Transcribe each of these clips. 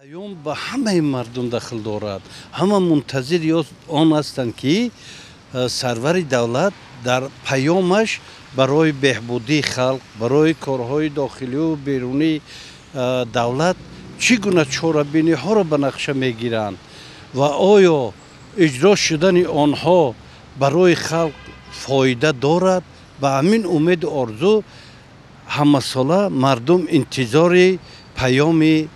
Паём ба ҳамаи мардум дахл дорад. Ҳама мунтазири он ҳастанд, ки сарвари давлат дар паёмаш барои беҳбудии халқ, барои корҳои дохилию берунии давлат чӣ гуна чорабиниҳоро ба нақша мегиранд ва оё иҷро шудани онҳо барои халқ фоида дорад. Ба ҳамин умеду орзу ҳамасола мардум интизори паёми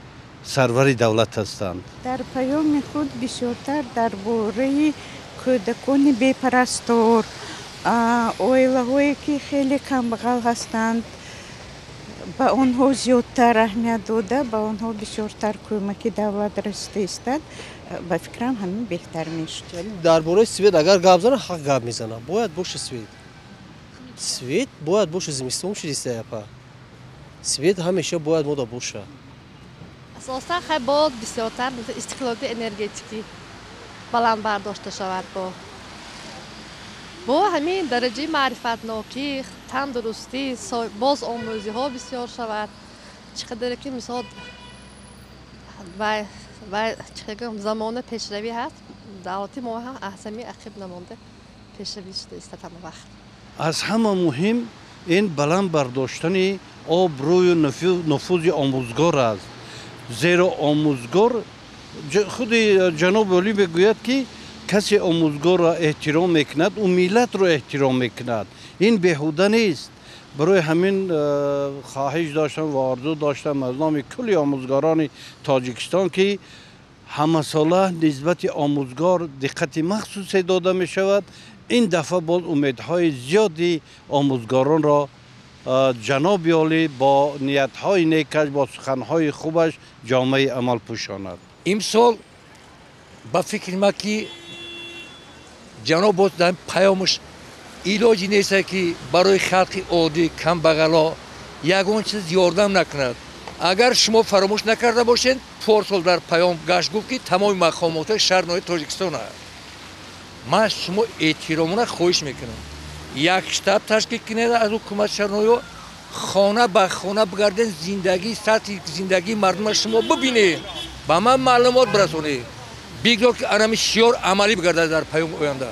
сарвари давлат ҳастанд. Дар паёми худ бисёртар дар бораи кӯдакони бепарастор, оилаҳое ки хеле камбағал ҳастанд, ба онҳо зиёдтар аҳамият дода, ба онҳо бисёртар кӯмаки давлат расида истад. Ба фикрам, ҳамин беҳтар мешуд. Дар бораи свет агар гап занам, ҳақ гап мезанам. Бояд боша свет, свет бояд боша. Зимистон шудистаяпа, свет ҳамеша бояд мода боша. Асосан хай бояд бисёртар истиқлолияти энергетикӣ баланд бардошта шавад, бо ҳамин дараҷаи маърифатнокӣ, тандурустӣ, боз омӯзиҳо бисёр шавад. Чӣ қадаре ки, мисол, чӣ гӯям, замона пешравӣ ҳаст, давлати мо ҳам аз ҳамин ақиб намонда, пешравӣ шуда истад ҳама вақт. Аз ҳама муҳим ин баланд бардоштани обрӯю нуфузи омӯзгор аст, зеро омӯзгор, худи ҷаноби олӣ мегӯяд, ки касе омӯзгорро эҳтиром мекунад, ӯ миллатро эҳтиром мекунад. Ин беҳуда нест. Барои ҳамин хоҳиш доштам ва орзу доштам аз номи кулли омӯзгорони Тоҷикистон, ки ҳамасола нисбати омӯзгор диққати махсусе дода мешавад, ин дафъа боз умедҳои зиёди омӯзгоронро ҷаноби олӣ бо ниятҳои некаш, бо суханҳои хубаш ҷомаи амал пӯшонад. Имсол ба фикри ман, ки ҷаноб боз дар паёмаш илоҷи нест, ки барои халқи оддӣ, камбағало ягон чиз ёрдам накунад. Агар шумо фаромӯш накарда бошед, порсол дар паём гашт, гуфт, ки тамоми мақомотҳои шаҳр, ноҳияи Тоҷикистон. Ман шумо эҳтиромона хоҳиш мекунам, як штаб ташкил кунед аз ҳукумати шаҳрноҳиё, хона ба хона бигарден, зиндагӣ, сатҳи зиндагии мардума шумо бибинед, ба ман маълумот бирасонед. Бигзор, ки анами шиёр амалӣ бигардад дар паёми оянда.